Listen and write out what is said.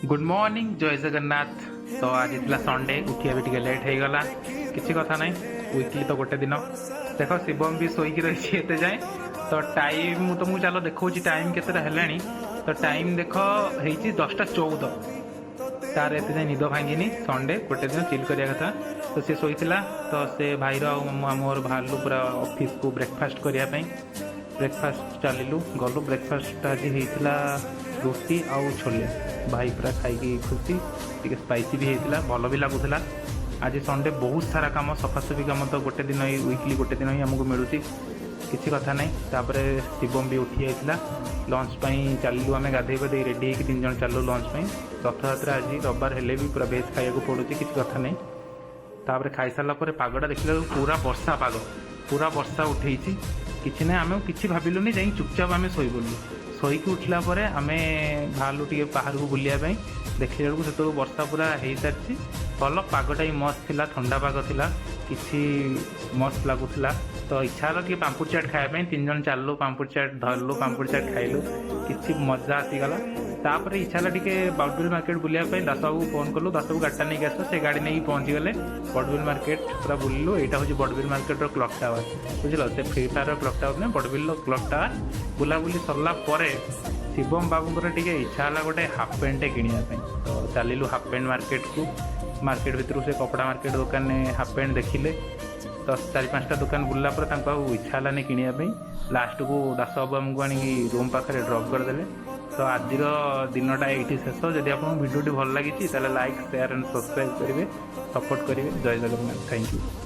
Good morning, ଜୟ ଜଗନ୍ନାଥ। ତ ଆଜି ଥିଲା ସଣ୍ଡେ, ଉଠିବା ବି ଟିକେ ଲେଟ୍ ହେଇଗଲା। କିଛି କଥା ନାହିଁ, ୱିକଲି ତ ଗୋଟେ ଦିନ। ଦେଖ, ଶିବମ ବି ଶୋଇକି ରହିଛି ଏତେ ଯାଏଁ। ତ ଟାଇମ୍ ମୁଁ ତମକୁ ଚାଲ ଦେଖଉଛି ଟାଇମ୍ କେତେଟା ହେଲାଣି। ତ ଟାଇମ୍ ଦେଖ, ହେଇଛି 10:14। ତାର ଏତେ ଯାଏଁ ନିଦ ଭାଙ୍ଗିନି। ସଣ୍ଡେ ଗୋଟେ ଦିନ ଚିଲ୍ କରିବା କଥା, ତ ସେ ଶୋଇଥିଲା। ତ ସେ ଭାଇର ଆଉ ମୁଁ ମୋର ବାହାରିଲୁ ପୁରା ଅଫିସକୁ ବ୍ରେକଫାଷ୍ଟ କରିବା ପାଇଁ। ବ୍ରେକଫାଷ୍ଟ ଚାଲିଲୁ, ଗଲୁ। ବ୍ରେକଫାଷ୍ଟ ଆଜି ହେଇଥିଲା ରୁଟି ଆଉ ଛୋଲେ। ଭାଇ ପୁରା ଖାଇକି ଖୁସି। ଟିକେ ସ୍ପାଇସି ବି ହେଇଥିଲା, ଭଲ ବି ଲାଗୁଥିଲା। ଆଜି ସଣ୍ଡେ, ବହୁତ ସାରା କାମ, ସଫାସଫି କାମ। ତ ଗୋଟେ ଦିନ ହିଁ, ୱିକଲି ଗୋଟେ ଦିନ ହିଁ ଆମକୁ ମିଳୁଛି। କିଛି କଥା ନାହିଁ। ତାପରେ ଶିବମ ବି ଉଠି ଯାଇଥିଲା। ଲଞ୍ଚ ପାଇଁ ଚାଲିଲୁ ଆମେ। ଗାଧେଇ ପାଧେଇ ରେଡ଼ି ହେଇକି ତିନି ଜଣ ଚାଲିଲୁ ଲଞ୍ଚ ପାଇଁ। ରଥଯାତ୍ରା ଆଜି, ରବିବାର ହେଲେ ବି ପୁରା ଭେଜ୍ ଖାଇବାକୁ ପଡ଼ୁଛି। କିଛି କଥା ନାହିଁ। ତାପରେ ଖାଇସାରିଲା ପରେ ପାଗଟା ଦେଖିଲା ବେଳକୁ ପୁରା ବର୍ଷା ପାଗ, ପୁରା ବର୍ଷା ଉଠେଇଛି। କିଛି ନାହିଁ, ଆମେ କିଛି ଭାବିଲୁନି, ଯାଇ ଚୁପଚାପ ଆମେ ଶୋଇପଡ଼ିଲୁ। ଶୋଇକି ଉଠିଲା ପରେ ଆମେ ବାହାରିଲୁ ଟିକେ ବାହାରକୁ ବୁଲିବା ପାଇଁ। ଦେଖିଲା ବେଳକୁ ସେତେବେଳକୁ ବର୍ଷା ପୁରା ହେଇସାରିଛି। ଭଲ ପାଗଟା ବି ମସ୍ତ ଥିଲା, ଥଣ୍ଡା ପାଗ ଥିଲା, କିଛି ମସ୍ତ ଲାଗୁଥିଲା। ତ ଇଚ୍ଛା ହେଲା ଟିକେ ପାମ୍ପୁଡ଼ି ଚାଟ୍ ଖାଇବା ପାଇଁ। ତିନି ଜଣ ଚାଲିଲୁ, ପାମ୍ପୁଡ଼ି ଚାଟ୍ ଧରିଲୁ, ପାମ୍ପୁଡ଼ି ଚାଟ୍ ଖାଇଲୁ, କିଛି ମଜା ଆସିଗଲା। ତାପରେ ଇଚ୍ଛା ହେଲା ଟିକେ ବଡ଼ବିଲ ମାର୍କେଟ ବୁଲିବା ପାଇଁ। ଦାସବାବୁକୁ ଫୋନ୍ କଲୁ, ଦାସବାବୁ ଗାଡ଼ିଟା ନେଇକି ଆସିବ। ସେ ଗାଡ଼ି ନେଇକି ପହଞ୍ଚିଗଲେ। ବଡ଼ବିଲ ମାର୍କେଟ ପୁରା ବୁଲିଲୁ। ଏଇଟା ହେଉଛି ବଡ଼ବିଲ ମାର୍କେଟର କ୍ଲକ୍ ଟାୱାର, ବୁଝିଲ? ସେ ଫ୍ରି ଫାୟାର କ୍ଲକ୍ ଟାୱାର ନୁହେଁ, ବଡ଼ବିଲର କ୍ଲକ୍ ଟାୱାର। ବୁଲାବୁଲି ସରିଲା ପରେ ଶିବମ ବାବୁଙ୍କର ଟିକେ ଇଚ୍ଛା ହେଲା ଗୋଟେ ହାଫ୍ ପ୍ୟାଣ୍ଟଟେ କିଣିବା ପାଇଁ। ତ ଚାଲିଲୁ ହାଫ୍ ପ୍ୟାଣ୍ଟ ମାର୍କେଟକୁ। ମାର୍କେଟ ଭିତରୁ ସେ କପଡ଼ା ମାର୍କେଟ ଦୋକାନରେ ହାଫ୍ ପ୍ୟାଣ୍ଟ ଦେଖିଲେ। ତ ଚାରି ପାଞ୍ଚଟା ଦୋକାନ ବୁଲିଲା ପରେ ତାଙ୍କୁ ଆଉ ଇଚ୍ଛା ହେଲାନି କିଣିବା ପାଇଁ। ଲାଷ୍ଟକୁ ଦାସବାବୁ ଆମକୁ ଆଣିକି ରୁମ୍ ପାଖରେ ଡ୍ରପ୍ କରିଦେଲେ। ତ ଆଜିର ଦିନଟା ଏଇଠି ଶେଷ। ଯଦି ଆପଣଙ୍କୁ ଭିଡ଼ିଓଟି ଭଲ ଲାଗିଛି, ତାହେଲେ ଲାଇକ୍, ସେୟାର ଆଣ୍ଡ ସବସ୍କ୍ରାଇବ୍ କରିବେ, ସପୋର୍ଟ କରିବେ। ଜୟ ଜଗନ୍ନାଥ, thank you.